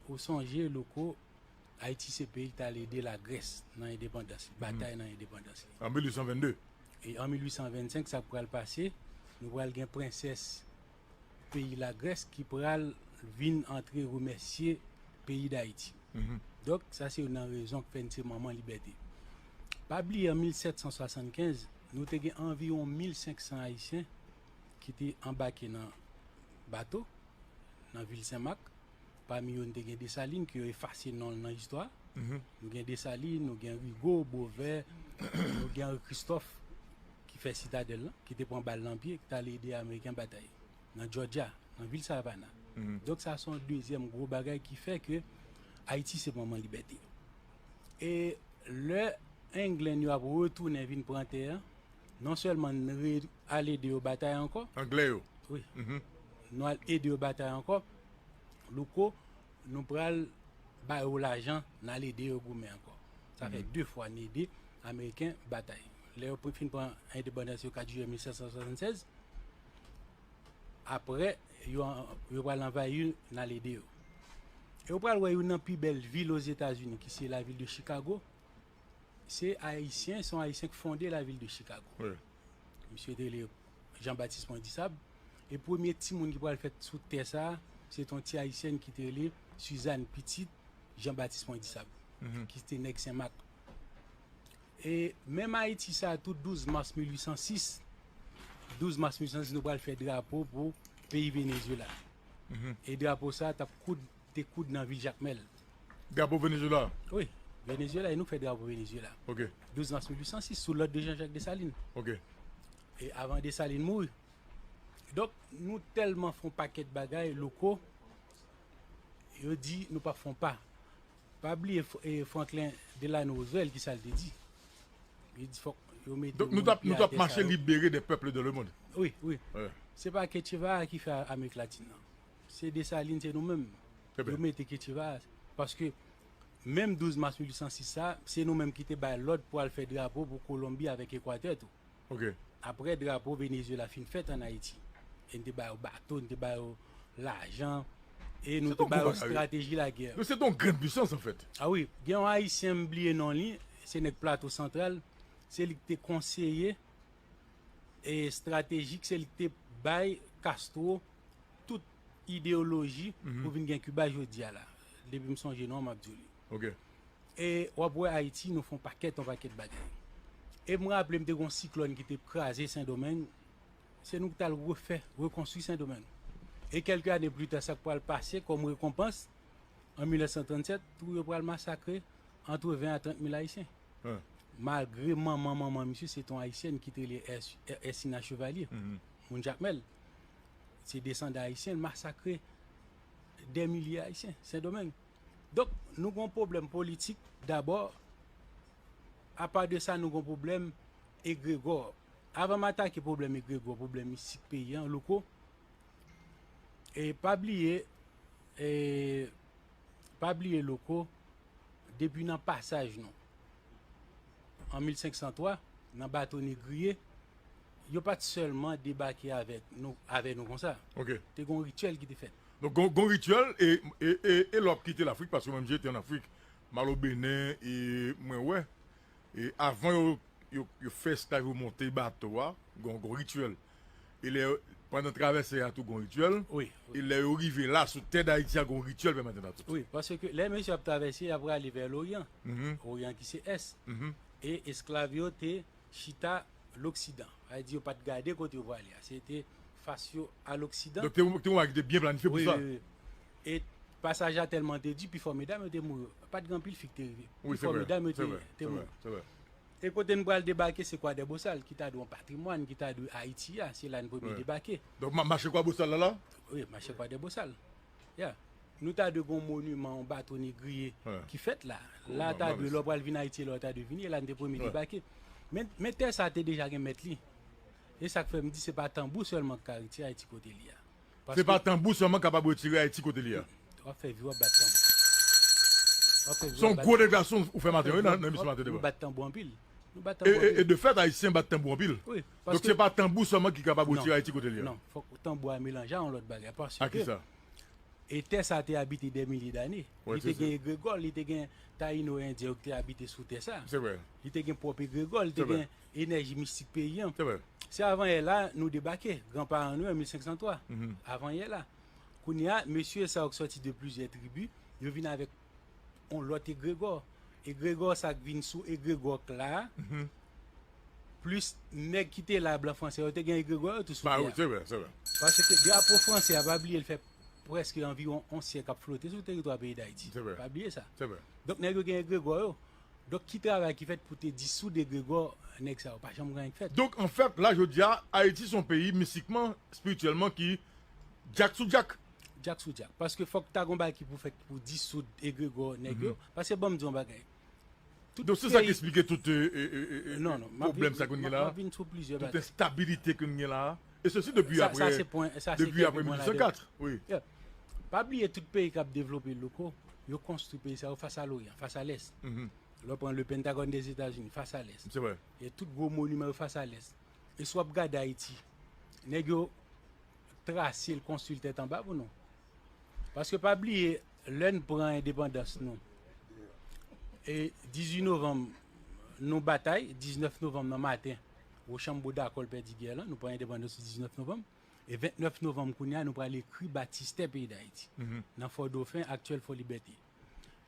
ou sonje, Louko, Ayiti se peyi ki t al ede Lagrès nan endepandans li, batay nan endepandans li. An mil uit san vennde. E an mil uit san vennsenk, sa k pral pase, nou pral gen prensès peyi Lagrès ki pral vin antre remèsye peyi Dayiti. Donk, sa se youn nan rezon k fè n se manman libète. Pa bliye, an mil sèt san swasannkenz, nou te gen anviwon mil senk san Ayisyen ki te anbake nan bato nan vil Senmak. Pami yo, n te gen Desalin, ke yo efase non l nan istwa. Nou gen Desalin, nou gen Rigo, Bovè, nou gen Henri Christophe, ki fè Sitadèl lan, ki te pran bal nan pye, ki t al ede Ameriken batay nan Jòjya, nan vil Savannah. Donk, sa se yon dezyèm gwo bagay ki fè ke Ayiti se manman libète. E lè Englenn yo ap retounen vin pran tè a, non sèlman n re al ede yo batay ankò. Anglè yo. Wi. Nou al ede yo batay ankò. Louko, nou pral ba yo lajan, n al ede yo goumen ankò. Sa fè de fwa n ede Ameriken batay. Lè yo fin pran endepandans yo kat jiyè mil sèt san swasannsenz, apre, yo, yo pral anvayi n al ede yo. E ou pral wè youn nan pi bèl vil Ozetazini, ki se lavil de Chicago. Se Ayisyen, se yon Ayisyen ki fonde lavil de Chicago. Misye te rele Jean-Baptiste Poindissab. E premye timoun ki pral fèt sou tè sa a, se te yon ti Ayisyèn ki te rele Suzanne Pitit Jean-Baptiste Poindissab, ki te nèg Senmak. E menm Ayiti sa a tou, douz mas mil uit san sis, douz mas mil uit san sis, nou pral fè drapo pou peyi Venezuela. E drapo sa a t ap koud, te koud nan vil Jakmèl. Drapo Venezuela? Wi, Venezuela, e nou fè drapo Venezuela. Ok. Douz mas mil uit san sis, sou lòd de Jean-Jacques Dessalines. Ok. E avan Dessalines mouri. Donk, nou tèlman fè yon pakèt bagay, Louko, yo di nou p ap fè yon pa. Pa bliye F- e Franklin Delano Roosevelt, ki sa l te di. Li di fòk yo mete Donk nou t ap nou t ap mache libere des peuples dans le monde. Wi, wi. Ouais. Se pa Che Guevara ki fè Amerik Latin nan. Se Dessalines, se nou menm. Trè byen. Yo mete Che Guevara. Paske menm douz mas mil uit san sis sa, se nou menm ki te bay lòd pou al fè drapo pou Kolonbi avèk Ekwatè tou. Ok. Apre drapo Venezuela fin fèt ann Ayiti, e n te ba yo bato, n te ba yo lajan, e nou te ba yo estrateji lagè. Nou se yon grenn pwisans, anfèt. A wi, gen yon Ayisyen, m bliye non li, se nèg Plato Santral, se li ki te konseye estratejik, se li ki te bay Castro tout ideyoloji pou vin gen Kiba jodi a la. Depi m sonje non, m ap di w li. Ok. E w ap wè Ayiti, nou fè yon pakèt, yon pakèt bagay. E m raple m te gen yon siklòn ki te kraze Sendomeng, se nou ki t al refè, rekonstwi Sendomeng. E kèlke ane pli ta, sa k pral pase kòm rekonpans, an mil nèf san trannsèt, tou yo pral masakre ant ven a trant mil Ayisyen. Malgre manman manman misye se te yon Ayisyèn ki te rele Ès- Ès- Ersina Chevalier, moun Jakmèl. Se desandan Ayisyen, l masakre dè milye Ayisyen, Sendomeng. Donk, nou gen yon pwoblèm politik dabò. Apa de sa, nou gen yon pwoblèm egregò. Avan m atake pwoblèm egregò, pwoblèm mistik peyi an, Louko, e pa bliye, e pa bliye, Louko, depi nan pasaj nou an mil senk san twa, nan bato Negriye, yo pa t sèlman debake avèk nou, avè nou konsa. Ok. Te gen yon rityèl ki te fèt. Donk, gon, gon rityèl, e, e, e, e lè w ap kite Lafrik, paske mwen menm, m te an Afrik, m al o Benen, e mwen wè, e avan yo, yo, yo fè esklav yo monte bato a, gon, gon rityèl. E lè, pandan travèse a tou, gon rityèl. Wi. E lè yo rive la, sou tè Dayiti a, gon rityèl pèmèt yo tou. Wi, paske lè mesye ap travèse, y ap prale vè Loryan. Oryan ki se Ès. E esklav yo te chita Loksidan. Sa vle di yo pa t gade kote yo prale a. Se te fas yo a Loksidan. Donk, te, te yon bagay ki te byen planifye pou Wi, sa. wi, wi. E pasaj la tèlman te di, pifò medam yo te mouri. Pa t gen anpil fi ki te rive. Wi, se Pifò vre, medam yo se te, vre, te se mouri. vre, se vre. E kote n pral debake, se Kwadèbosal, ki ta dwe yon patrimwàn, ki ta dwe Ayiti a. Se la n premye Wi. Debake. Donk, ma- mache Kwadèbosal la la? Wi, mache Kwadèbosal. Ya. Nou ta dwe gen yon moniman, yon bato Negriye Wi. Ki fèt la. Wi, La ma- ta ma- dwe, lè w pral vin Ayiti, lè w ta dwe vini, e la n te premye Wi. Debake. Men, men tè sa te deja gen mèt li. E sa k fè m di se pa tanbou sèlman ki ka retire Ayiti kote li a. Se pa tanbou sèlman kapab retire Ayiti kote li a. W ap fè vi, w ap bat tanbou. W ap fè vi, Se yon gwo deklarasyon ou fè maten, wi, nan nan emisyon maten Nou deba. Bat tanbou anpil. Nou bat E, tanbou e, e anpil. De fèt, Ayisyen bat tanbou anpil. Wi, Donk, se pa tanbou sèlman ki kapab retire Ayiti kote li a. Non, fòk tanbou a melanje a yon lòt bagay. Paske A ki sa? E tè sa te abite dè milye dane. Li te gen egregò, li te gen Tayino Endyen yo ki te abite sou tè sa. Li te gen pwòp egregò, li te gen enèji mistik peyi an. Se avan yè la nou debake, granparan nou an mil senk san twa. Avan yè la. Kounye a, mesye sa yo ki sòti de plizyè tribi, yo vin avèk yon lòt egregò. Egregò sa k vin sou egregò k la, plis nèg ki te la, blan franse yo te gen egregò yo tou sou tè a. Paske drapo franse a, pa bliye, l fè prèske anviwon yon syèk ap flote sou teritwa peyi Dayiti. Pa bliye sa. Donk, nèg yo gen egregò yo. Donk, ki travay ki fèt pou te disoud egregò nèg sa yo? Pa janm gen anyen k fèt. Donk, anfèt, la, jodi a, Ayiti se yon peyi mistikman, espirityèlman, ki djak sou djak. Djak sou djak. Paske fòk ta gon bagay ki pou fèt pou disoud egregò nèg yo. Paske, ban m di yon bagay. Donk, se sa ki eksplike tout pwoblèm sa ke n gen la, tout enstabilite ke n gen la. E sesi depi apre, depi apre mil uit san kat. Pa bliye, tout peyi k ap devlope, Louko, yo konstwi peyi sa yo fas a Loryan, fas a Lès. Lè w pran le Pentagòn Dèzetazini, fas a Lès. E tout gwo moniman yo fas a Lès. E si w ap gade Ayiti, nèg yo trase l, konstwi l tèt anba pou nou. Paske pa bliye, lè n pran endepandans nou, e dizuit novanm, nou batay, diznèf novanm nan maten, Wochanbo dakò l pèdi gè lan, nou pran endepandans nou diznèf novanm. E ventnèf novanm kounye a, nou pral ekri batistè peyi Dayiti. Nan Fò Dofen, aktyèl Fò Libète.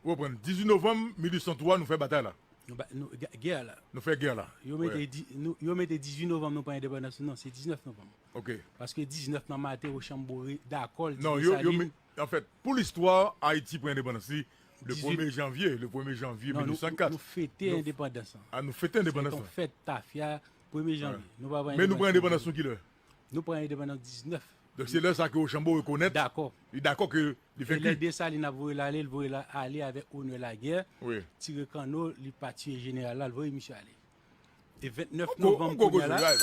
Ou konprann, dizuit novanm mil uit san twa, nou fè batay la. Nou ba, nou, gè, gè la. Nou fè gè la. Yo mete, di, nou, yo mete dizuit novanm, nou pran endepandans nou. Non, se diznèf novanm. Paske diznèf nan maten, Wochanbo re-, dakò, l di Desalin. Non, yo, yo, anfèt, pou listwa, Ayiti pran endepandans li le premye janvye, le premye janvye mil uit san kat. Nou, nou fete endepandans lan. A, nou fete endepandans lan. Se yon fèt tafya, premye janvye. Nou pa pran endepandans nou kilè? Nou pran endepandans diznèf. Donk, se lè sa ke Wochanbo rekonèt, li dakò ke li venki. E lè Desalin ap voye l ale, l voye l ale avèk onè lagè, tire kanno, li pa tiye jeneral la, l voye misye ale. E ventnèf novanm kounye a la,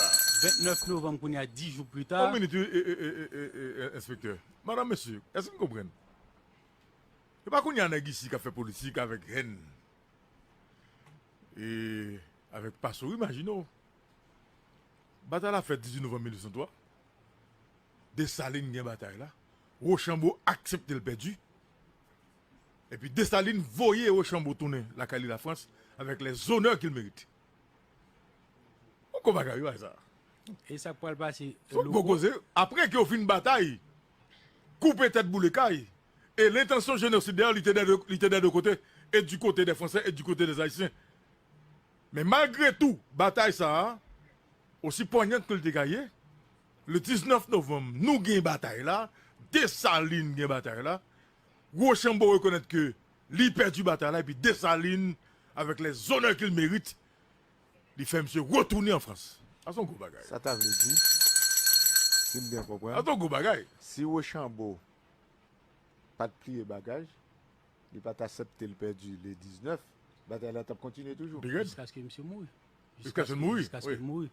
ventnèf novanm kounye a, dis jou pli ta. Yon minit, wi, e, e, enspektè. Madanm, mesye, èske n konprann? E pa kounye a nèg isi k ap fè politik avèk hèn e avèk paso, imajine w. Batay la fèt dizuit novanm mil uit san twa. Desalin gen batay la. Wochanbo aksepte l pèdi. Epi Desalin voye Wochanbo tounen lakay li Lafrans avec les honneurs qu'il mérite. Ou konn bagay yo sa. E sa k pral pase, Louko? Apre ke yo fin batay, koupe tèt boule kay, e lentansyon jenosidè, li te dè de, li te dè de kote, e di kote dè Fransè, e di kote dè Ayisyen. Men malgre tou, batay sa a, osi pwanyan ke l te ka ye, le diznèf novanm, nou gen batay la, Desalin gen batay la, Wochanbo rekonèt ke li pèdi batay la, epi Desalin, avec les honneurs qu'il mérite, li fè misye retounen an Frans. Sa se yon gwo bagay. Sa ta vle di, si m byen konprann, sa se yon gwo bagay. Si Wochanbo pa t pliye bagaj, li pa t aksepte l pèdi le diznèf, batay la t ap kontinye toujou. Jiskaske misye mouri. Jiskaske l mouri. Jiskaske l mouri.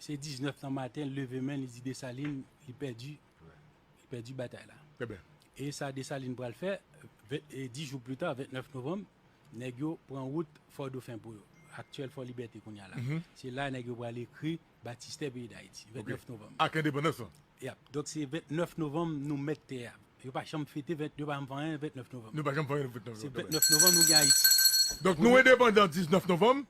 Se diznèf nan maten, l leve men, li di Desalin, li pèdi, li pèdi batay la. E sa Desalin pral fè, ven-, e dis jou pli ta, ventnèf novanm, nèg yo pran wout Fò Dofen pou yo. Aktyèl Fò Libète kounye a la. Se la nèg yo pral ekri batistè peyi Dayiti, ventnèf novanm. Ak endepandans lan. Yap. Donk, se ventnèf novanm nou mèt tè a. Yo pa janm fete vent, yo pa janm fè anyen ventnèf novanm. Nou pa janm fè anyen ventnèf novanm. Se ventnèf novanm nou gen Ayiti. Donk, nou endepandan diznèf novanm.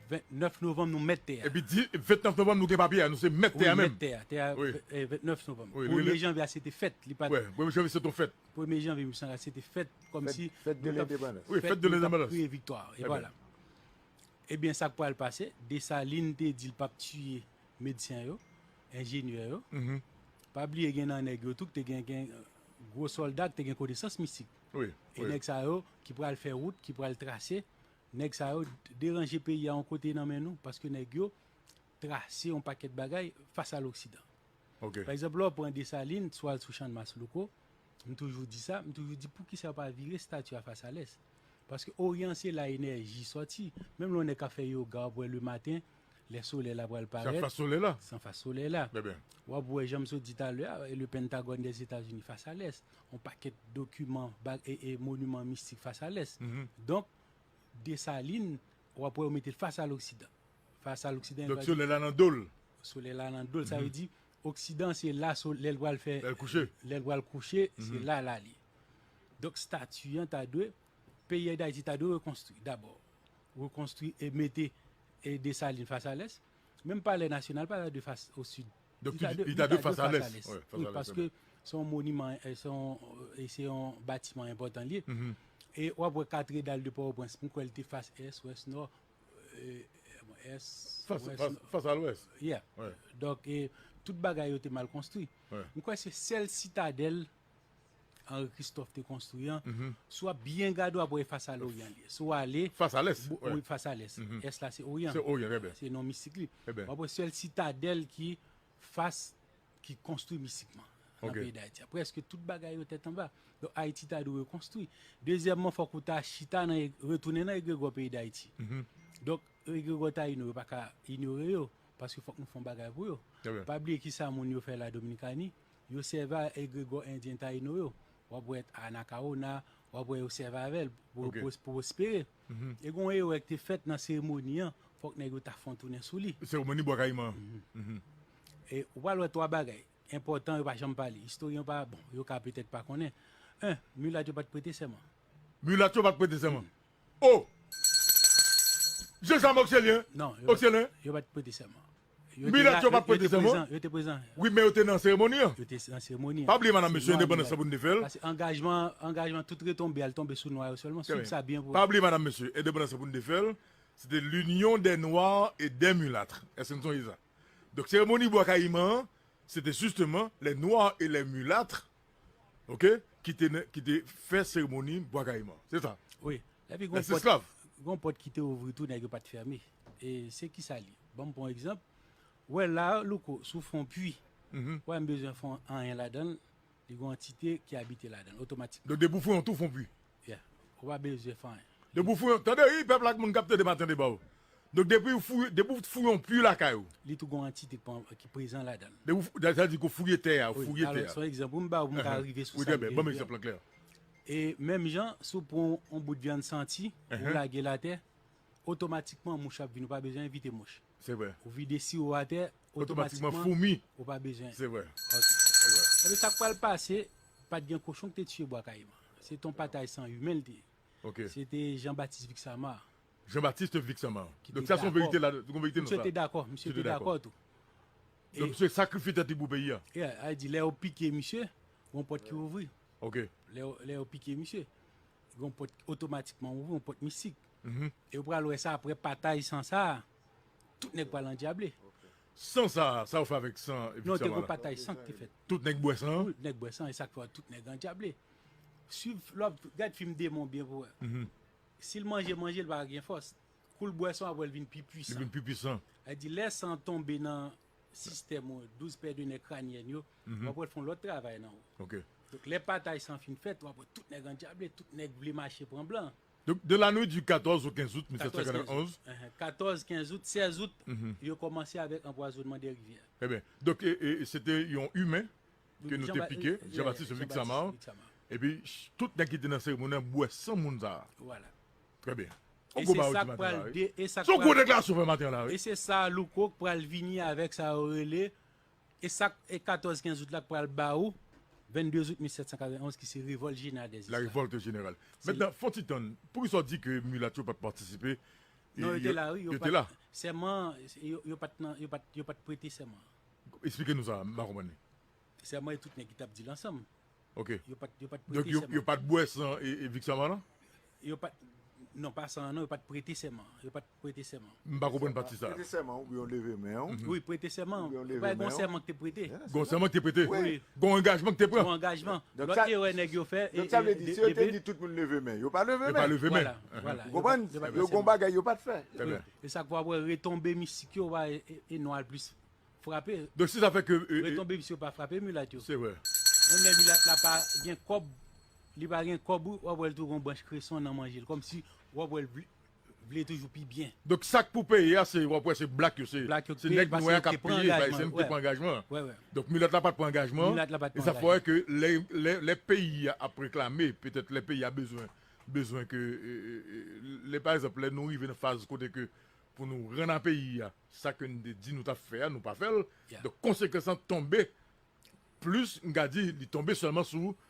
Ventnèf novanm nou mèt tè a. Epi di, ventnèf novanm nou gen papye a, nou se mèt tè a menm. Wi, mèt tè a, tè a, e, ventnèf novanm. Premye janvye a se te fèt, li pa t. Premye janvye se te fèt. Premye janvye mil uit san kat se te fèt kòmsi nou t ap, fèt de lendepandans. Wi, fèt de lendepandans. Nou t ap kriye viktwa. E vwala. Ebyen, sa k pral pase, Desalin te di l p ap tiye medsen yo, enjenyè yo. Pa bliye gen nan nèg yo tou ki te gen, gen gwo sòlda ki te gen konesans mistik. E nèg sa yo ki pral fè wout, ki pral trase, nèg sa yo deranje peyi a yon kote nan men nou, paske nèg yo trase yon pakèt bagay fas a Loksidan. Pa egzanp, lè w pran Desalin, si w al sou Channmas, Louko, m toujou di sa, m toujou di poukisa yo pa vire estati a fas a lès. Paske Oryan se la enèji sòti. Menm lè yon nèg ka fè yoga, w ap wè lematen, lè solèy la pral parèt, se an fas solèy la. Se an fas solèy la. W ap wè, jan m sot di talè a, e le Pentagòn Dèzetazini fas a lès. Yon pakèt dokiman, ba-, e, e moniman mistik fas a lès. Donk, Desalin, w ap wè yo mete l fas a Loksidan. Fas a Loksidan. Donk, solèy la nan do l. Solèy la nan do l. Sa vle di, Oksidan, se la, so-, lè l pral fè, lè l kouche, lè l pral kouche, se la l ale. Donk, stati an ta dwe, peyi Dayiti ta dwe rekonstwi dabò. Rekonstwi e mete e Desalin fas a lès. Menm Palè Nasyonal pa ta dwe fas o sid. Donk, li ta dwe fas a lès. Wi, paske se yon moniman, e se yon, e se yon batiman enpòtan li ye. E w ap wè katredal de Pòtoprens, m kwè l te fas ès, wès, nò, e, ès, wès, fas a lwès. Yeah. Donk, e, tout bagay yo te mal konstwi. M kwè se sèl sitadèl Henri Christophe te konstwi an, si w ap byen gade, w ap wè fas a Loryan li ye. Si w ale, fas a lès, wi, fas a lès. Ès la se Oryan. Se Oryan, trè byen. Se non mistik li. W ap wè sèl sitadèl ki fas, ki konstwi mistikman nan peyi Dayiti a. Prèske tout bagay yo tèt anba. Donk, Ayiti ta dwe rekonstwi. Dezyèmman, fòk ou ta chita nan, retounen nan egregò peyi Dayiti. Donk, egregò Tayino yo pa ka inyore yo, paske fòk nou fè yon bagay pou yo. Pa bliye kisa moun yo fè la Dominikani, yo sèvi a egregò endyen Tayino yo. W ap wè Anacaona, w ap wè yo sèvi avè l pou yo pwos-, pwospere. E gen yon erè ki te fèt nan seremoni an, fòk nèg yo ta fè yon tounen sou li. Seremoni Bwa Kayiman an. E ou pral wè twa bagay enpòtan yo pa janm pale. Istoryen yo pa, bon, yo ka petèt pa konnen. En, milat yo pa t prete sèman. Milat yo pa t prete sèman. Oh! Jean Jacques Oxélien. Non, yo pa t prete sèman. Milat yo pa t prete sèman. Yo te prezan. Wi, men yo te nan seremoni an. Yo te nan seremoni an. Pa bliye, madanm, mesye, endepandans la pou n te fè l. Paske angajman, angajman tout retonbe, al tonbe sou nwa yo sèlman. Swiv sa byen pou. Pa bliye, madanm, mesye, endepandans la pou n te fè l. Se te l'Union des Noirs et des Mulâtres. Èske n sonje sa? Donk, seremoni Bwa Kayiman an, se te jisteman les Noirs et les Mulâtres, oke, ki te, ki te fè seremoni Bwa Kayiman. Se sa. Wi. Epi gon pòt, gon pòt ki te ouvri tou, nèg yo pa t fèmen. E se ki sa li ye? Ban m pran yon egzanp. Ou wè la, Louko, si w fè yon pwi, ou wè m bezwen fè anyen ladan l, li gon antite ki abite ladan l, otomatikman. Donk, depi w fouye yon twou, fè yon pwi. Yeah. Ou pa bezwen fè anyen. Depi w fouye, tande, wi, pèp la ak moun k ap tande Maten Deba yo. Donk, depi w fouye, depi w fouye yon pwi lakay ou. Li tou gon antite ki pran, ki prezan ladan l. Depi w fou-, sa vle di ke w fouye tè a, w fouye tè a. Wi, alò, se yon egzanp. Pou m ba ou, m ka rive sou sa m vle di a. Wi, trè byen. Ban m egzanp lan klè. E menm jan, si w pran yon bout vyann santi, ou lage l atè, otomatikman, mouch ap vini, ou pa bezwen envite mouch. Se vre. Ou vide siwo atè, otomatikman, foumi. Ou pa bezwen. Se vre. Ok. Se vre. Epi sa k pral pase, pa t gen kochon ki te tiye Bwa Kayiman. Se t on pataj san imen l te ye. Ok. Se te Jean Baptiste Vixamar. Jean Baptiste Vixamar. Donk, sa se yon verite la, se yon verite nan sa. Misye te dakò, misye te dakò tou. Donk, misye sakrifye tèt li pou peyi a. Yeah, a di, lè yo pike misye, gon pòt ki ouvri. Ok. Lè yo, lè yo pike misye, gon pòt otomatikman ouvri, yon pòt mistik. E ou pral wè sa apre pataj san sa a, tout nèg pral andyable. San sa a, sa yo fè avèk san Vixamar la? Non, te gon pataj san ki te fèt. Tout nèg bwè san an? Tout nèg bwè san, e sa k fè tout nèg andyable. Swiv, lè w ap gad fim demon byen pou wè. Si l manje, manje, l pa gen fòs. Kou l bwè san, apre l vin pi pwisan. Li vin pi pwisan. Sa vle di, lè san tonbe nan sistèm ou, douz pè de nè kranyèn yo, w ap wè l fè yon lòt travay nan ou. Ok. Donk, lè pataj san fin fèt, w ap wè tout nèg andyable, tout nèg vle mache pran blan. Donc, de la nuit du quatorze au quinze août mil sept cent quatre-vingt-onze. Katòz, kenz out, sèz out, yo kòmanse avèk anpwazonnman de rivyè. Ebyen, donk, e, e, se te yon imen ke nou te pike, Jean-Baptiste Vixamar. Epi, tout nèg ki te nan seremoni an bwè san moun sa a. Vwala. Trè byen. E se sa k pral de-, e sa k pral. Se yon gwo deklarasyon w fè maten an la, wi. E se sa Louko k pral vini avèk sa yo rele, e sa k, e katòz kenz out la k pral ba ou vennde out mil sèt san katrevenn onz ki se revòlt jeneral dèzesklav. La révolte générale. Mentnan, fè yon ti tann, poukisa w di ke milat yo pa t patisipe? Non, yo te la, wi, yo te la. Sèman, yo, yo pa t nan, yo pa t, yo pa t prete sèman. Eksplike nou sa, m pa konprann li. Sèman e tout nèg ki t ap di l ansanm. Ok. Yo pa t, yo pa t prete sèman. Donk, yo, yo pa t bwè san e, e Vixamar lan? Yo pa t, non, pa san an, non, yo pa t prete sèman. Yo pa t prete sèman. M pa konprann pati sa a. Prete sèman oubyen w leve men w. Wi, prete sèman. Oubyen w leve men w. Yo pa t gon sèman ki te prete. Gon sèman ki te prete. Wi. Gon angajman ki te pran. Gon angajman. Lòt erè nèg yo fè, donk, sa vle di, si yo te di tout moun leve men, yo pa leve men. Yo pa leve men. Vwala, vwala. Ou konprann? Yo pa t pran sèman. Yo gon bagay yo pa t fè. Trè byen. E sa k fè w ap wè retonbe mistik yo, w ap wè, e, e, e nwa l plis frape. Donk, si sa fè ke, e, e, retonbe misye pa frape milat yo. Se vre. Menm lè milat la pa gen kòb, li pa gen kòb, w ap wè l tou gon branch kreson nan manje l. Kòmsi w ap wè l vle, vle toujou pi byen. Donk, sa k pou peye a, se, w ap wè se blak yo, se, se nèg nwè a k ap peye, pa ayisyen ki te pran angajman. Wè, wè. Donk, milat la pa t pran angajman. Milat la pa t pran angajman. E sa fè ke lè, lè, lè peyi a ap reklame, petèt lè peyi a bezwen, bezwen ke, e, e, e, lè, pa egzanp, lè nou rive nan faz kote ke pou nou rann a peyi a sa ke n te di nou t ap fè a, nou pa fè l. Donk, konsekans lan tonbe plis, m ka di, li tonbe sèlman sou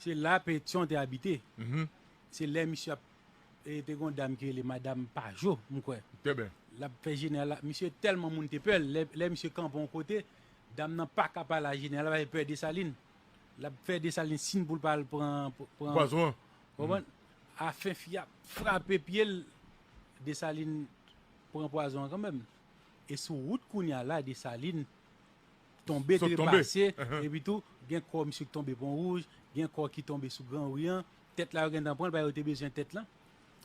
Se la Petyon te abite. Se lè misye ap e te gon dam ki rele Madanm Pajo, m kwè. L ap fè jeneral la, misye tèlman moun te pè l, lè, lè misye kanpe yon kote, dam nan pa ka pale a jeneral la, pa pè Desalin. L ap fè Desalin siy pou l pa al pran, pran pwazon an. Konprann? Afen fi a frape pye l, Desalin pran pwazon an kanmenm. E sou wout kounye a la, Desalin tonbe, trepase, epi tou, gen kò misye ki tonbe Pon Wouj, gen kò ki tonbe sou Gran Ri an, tèt la yo gentan pran l, paske yo te bezwen tèt lan.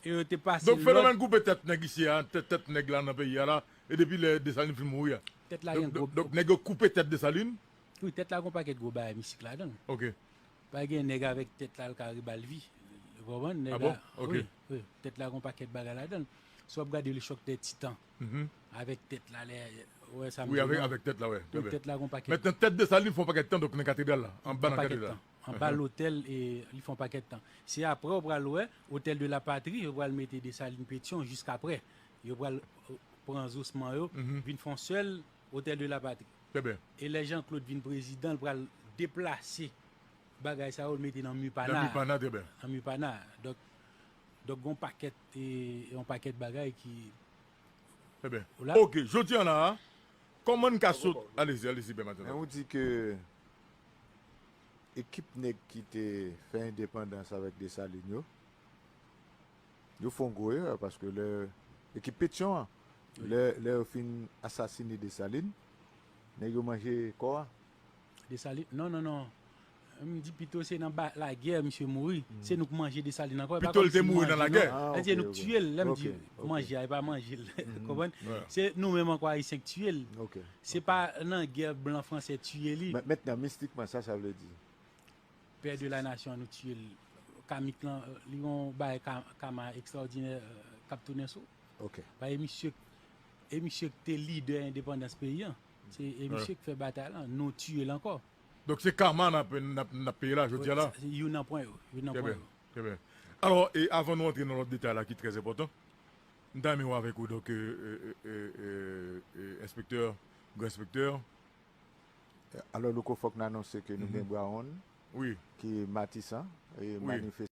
E yo te pase lòd. Donk, fenomèn koupe tèt nèg isi a, tèt, tèt nèg la nan peyi a la, e depi lè Desalin fin mouri a. Tèt la gen gwo. Donk, nèg yo koupe tèt Desalin. Wi, tèt la gon pakèt gwo bagay mistik ladan l. Ok. Pa gen nèg avèk tèt la, l ka rebal vi. Ou konprann? Nèg la, wi, wi, tèt la gon pakèt bagay ladan l. Si w ap gade le choc des titans, avèk tèt la, lè, ou wè sa m di w la? Wi, avèk, avèk tèt la, wè. Wi, tèt la gon pakèt. Mentnan, tèt Desalin fè yon pakèt tan, donk, nan katedral la, anba nan katedral. Anba lotèl, e li fè yon pakèt tan. Se apre ou pral wè, Hôtel de la Patrie, yo pral mete Desalin Petyon jiskaprè. Yo pral, euh, pran osman yo, vin fè yon sèl Hôtel de la Patrie. Trè byen. E lè Jean Claude vin prezidan, l pral deplase bagay sa yo, l mete nan Mupana. Nan Mupana, trè byen. Nan Mupana. Donk, donk, gon pakèt, e, yon pakèt bagay ki... Trè byen. Ou la? Ok, jodi an la, kòman n ka sot... Alezi, alezi, Pè Maten. Men ou di ke ekip nèg ki te fè endepandans avèk Desalin yo, yo fè yon gwo erè, paske lè ekip Petyon an, lè, lè yo fin asasine Desalin, nèg yo manje kò a. Desalin, non, non, non. M di pito se nan ba, lagè misye mouri. Se nou k manje Desalin ankò. Pito l te mouri nan lagè. Èske nou k tiye l, lè m di manje a, e pa manje l. Konprann? Se nou menm ankò Ayisyen k tiye l. Se pa nan gè blan franse tiye li. Men, mentnan, mistikman, sa sa vle di? Pè de la nasyon, nou tiye l. Kamik lan, li yon bagay ka-, kama ekstraòdinè, euh, k ap tounen sou. Ok. Paske misye, e misye k te lidè endepandans peyi an. Se, e misye k fè batay lan. Nou tiye l ankò. Donk, se kama n ap, n ap, n ap peye la, jodi a la? Youn nan pwen yo. Youn nan pwen yo. Trè byen. Alò, e avan nou antre nan lòt detay la ki trè enpòtan, m ta renmen wè avèk ou, donk, euh, euh, euh, euh, euh, enspektè, gran enspektè. Alò, Louko, fòk n anonse ke nou gen Brown, ki Matisan, e manifeste